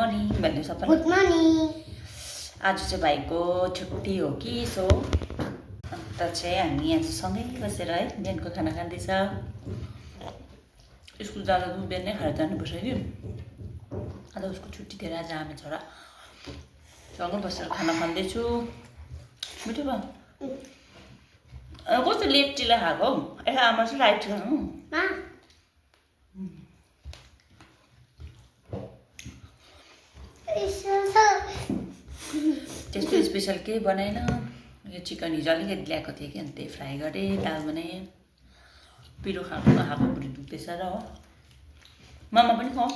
Morning भन्नु सबैलाई। Good morning. आज चाहिँ भाइको छुट्टी हो कि सो अन्त चाहिँ हामी आज सँगै बसेर है बिहानको खाना खाँदैछ। स्कुल जाँदा पनि बिहानै खाएर जानुपर्छ कि आज उसको छुट्टी थियो। आज आमा छोरा सँगै बसेर खाना खाँदैछु। मिठो भयो। कस्तो लेप्टीलाई खाएको हौ? ए आमा चाहिँ राइट खानु त्यस्तो स्पेसल केही बनाएन। यो चिकन हिजो अलिकति ल्याएको थिएँ कि अनि त्यही फ्राई गरेँ, दाल बनाएँ। पिरो खाएको भुँडी दुख्दैछ र हो। मामा पनि खाऊ।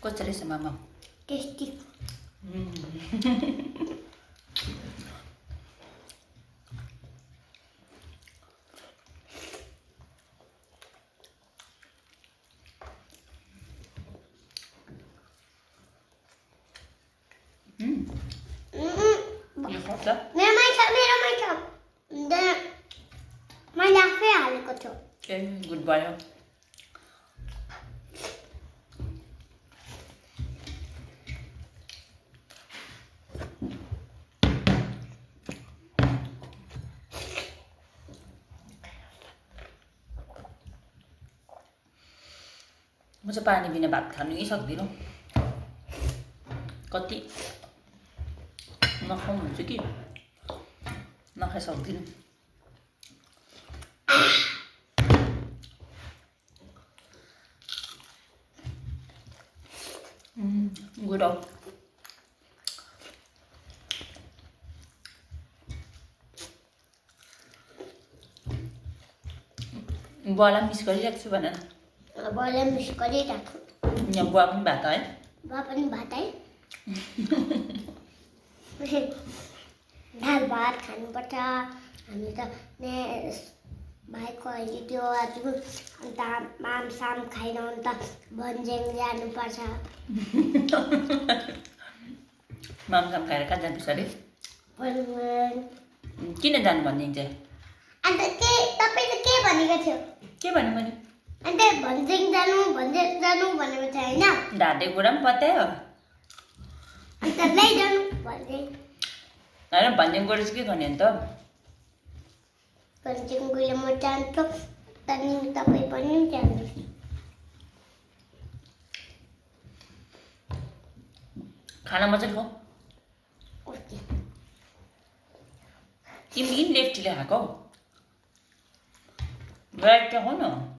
कस्तो रहेछ मामा? टेस्टी। मेरोमै छ। मैले आफै हालेको थियो। ए गुड भयो। म चाहिँ पानी बिना भात खानै सक्दिनँ। कति नखाउँ भन्छु कि नखाइ सक्दिनँ। गुड हो। बुवालाई मिस गरिरहेको छु भन न। बुवालाई मिस गरिरहेको। यहाँ बुवा पनि भात है? बुवा पनि भात है। दाल भात खानुपर्छ। हामी त भाइको अहिले त्यो आज अन्त माम साम खाएर अन्त भन्ज्याङ जानुपर्छ। माम साम खाएर कहाँ जानुपर्छ अरे? किन जानु भन्ने चाहिँ? अन्त के तपाईँले के भनेको थियो? के भन्नु मैले? अन्त भन्ज्याङ जानु भनेको थियो होइन? ढाँटे कुरा पनि पत्यायो। अन्त लैजानु भन्ज्याङ। होइन भन्ज्याङ गएर चाहिँ के गर्ने अन्त? भन्ज्याङ गएर म जान्छु, त्यहाँदेखि तपाईँ पनि जानुहोस्। खाना मजाले खाऊ। ओके। तिमी किन लेफ्टीले खाएको? राइट खाऊ न।